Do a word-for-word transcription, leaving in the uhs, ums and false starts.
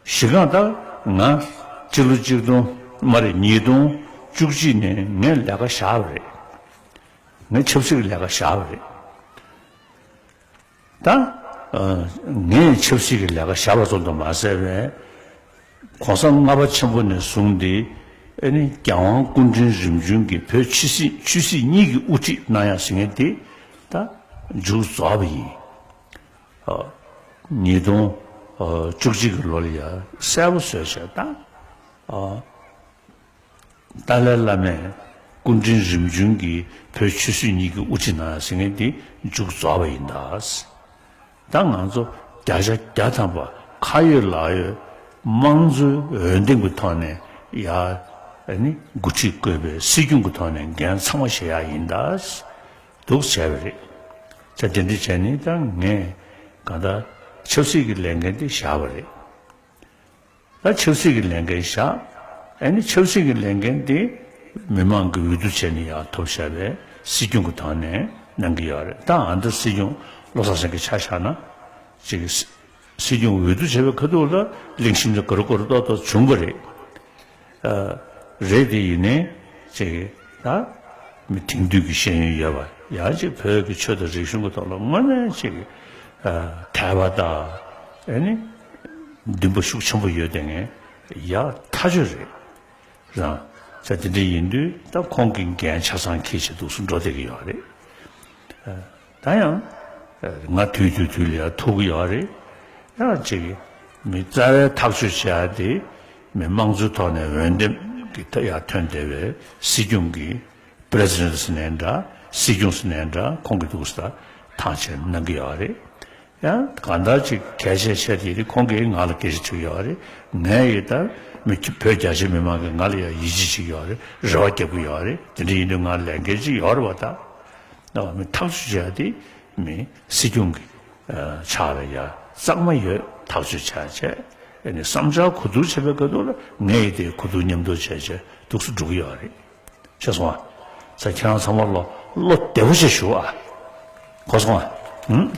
གཞི་རྐང་ད་ང་སྤྱི་ལོ་གཅིག་སྟོང་མ་རེད། ཉིས་སྟོང་བཅུ་གཅིག་ནས་ངས་ལས་ཀ་བཞག་པ་རེད། ངས་ཆབ་སྲིད་ཀྱི་ལས་ཀ་བཞག་པ་རེད། ད་ཨ་ངས་ཆབ་སྲིད་ཀྱི་ལས་ཀ་བཞག་པ་ཙམ་དུ་མ་ཟད་པའི་༸གོང་ས་ལྔ་པ་ཆེན་པོ་ནས་བཟུང་སྟེ་ཨ་ནི་རྒྱལ་དབང་སྐུ་ཕྲེང་རིམ་བྱོན་གྱི་བོད་ཆོས་སྲིད་ཆོས་སྲིད་གཉིས་ཀྱི་དབུ་ཁྲིད་གནང་ཡག་ཟེར་མཁན་དེ་ད་མཇུག་རྫོགས་པ་ཡིན། ཨ་ཉིས་སྟོང་ཨ་བཅུ་གཅིག་གི་ལོ་ལ་ཡ་གསལ་པོ་བཟོས་བྱས་ད་ཨ་ཏཱ་ལའི་བླ་མས་སྐུ་ཕྲེང་རིམ་བྱོན་གྱི་བོད་ཆོས་སྲིད་གཉིས་ཀྱི་དབུ་ཁྲིད་གནང་ཟེར་མཁན་དེ་མཇུག་རྫོགས་པ་ཡིན་ད། ད་ང་ཚོ་བརྒྱ་ཆ་བརྒྱ་ཐམ་པ་ཁ་ཡོད་ལག་ཡོད་དམངས་གཙོའི་འོས་འདེམས་ཀྱི་ཐོག་ནས་ཡ་ཨ་ནི་འགོ་ཁྲིད་བསྐོས་པའི་སྲིད་སྐྱོང་གི་ཐོག་ནས་འགན་ཚང་མ་བཞེས་ཡག་ཡིན་ད། འདུག་བྱས་པ་རེད། ད་དེ་འདྲ་བྱས་ནས་ད་ངས་གང་ལྟར་ཆབ་སྲིད་ཀྱི་ལས་འགན་དེ་བཞག་པ་རེད། ད་ཆབ་སྲིད་ཀྱི་ལས་འགན་བཞག་ཨ་ནི་ཆབ་སྲིད་ཀྱི་ལས་འགན་དེ་མི་མང་གི་འོས་བསྡུ་བྱས་ནས་ཡར་ཐོབ་བཞག་པའི་སྲིད་སྐྱོང་གི་ཐོག་ནས་གནང་གི་ཡོད་རེད། ད་ཨ་མདོ་སྲིད་སྐྱོང་བློ་བཟང་སེང་གེ་ཆ་བཞག་ན་ཅིག་སྲིད་སྐྱོང་འོས་བསྡུ་བྱས་པའི་ཁ་ཐུག་ལ་གླེང་གཞི་འདྲ་ག་རུ་ག་རུ་ཏོག་ཏོག་བྱུང་བ་རེད། ཨ་རེད་དེ་ཡིན་ནའི་ཅིག་ད་མི་དེང་དུས་ཀྱི་ཤེས་ཡོན་ཡོད་པ་ཡང་ཅིག་བོད་ཀྱི་ཆོས་དང་རིག་གཞུང་གི་ཐོག་ལ་དངོས་གནས་ཅིག་ཨ་དད་པ་དང་ཨ་ནི་འདུན་པ་ཤུགས་ཆེན་པོ་ཡོད་དེ་ངས་ཡག་ཐག་ཆོད་རེད། རང་ས་དེ་འདྲ་ཡིན་དུས་ད་ཁོང་གི་འགན་ཆ་ཚང་འཁྱེར་བྱས་འདུག་སེ་འགྲོ་བསྡད་ཀྱི་ཡོད་རེད། ཨ་ད་ཡང་ང་དུས་དུས་དུས་ལ་ཡང་ཐུག་གི་ཡོད་རེད། ཡང་ཅིག་མི་རྩ་བའི་ཐག་གཅོད་བྱེད་ཡ་དེ་མི་དམངས་གཙོའི་ཐོག་ནས་འོས་འདེམས་ཀྱི་ཐ་ཡར་ཐོན་བསྡད་པའི་སྲིད་སྐྱོང་གི་པི་རེ་སི་ཌེན་ཊི་ཟེར་ནའི་འདྲ་སྲིད་སྐྱོང་ཟེར་ནའི་འདྲ་ཁོང་གིས་འདུག་སེ་ཐག་བཅད་གནང་གི་ཡོད་རེད། ཡང་གང་ལྟར་ཅིག་གལ་ཆེ་ཆེ་དེ་རེད། ཁོང་གིས་ང་ལ་སྐད་ཆ་དྲིས་ཀྱི་ཡོད་རེད། ངས་ཡིན་ད་མི་བོད་རྒྱ་ཆེ་མི་མང་གིས་ང་ལ་ཡང་ཡིད་ཆེས་བྱེད་ཀྱི་ཡོད་རེད། རེ་བ་རྒྱབ་ཀྱི་ཡོད་རེད། དེ་འདྲ་ཡིན་དུས་ང་ལས་འགན་ཅིག་ཡོད་རེད་བ་ད། ཨ་མི་ཐག་གཅོད་བྱས་ཏེ་མི་སྲིད་སྐྱོང་གི་ཨ་ཕྱག་ལ་ཡ་གཙང་མ་ཡོད་ཐག་གཅོད་བྱས་བྱས་ཨ་ནི་བསམ་འཆར་གོ་བསྡུར་བྱས་པའི་སྐབས་ཐོག་ལ་ངས་ཡི་དེ་གོ་བསྡུར་མཉམ་དུ་བྱས་བྱས་འདུག་སེ་འགྲོ་གི་ཡོད་རེད། ཤེས་སོང་ཨ། ས་ཁྱེད་རང་ཚང་མ་ལོ་བློ་བདེ་པོ་བྱས་བཞུགས་ཨ། གོ་སོང་ཨ། ཨུམ།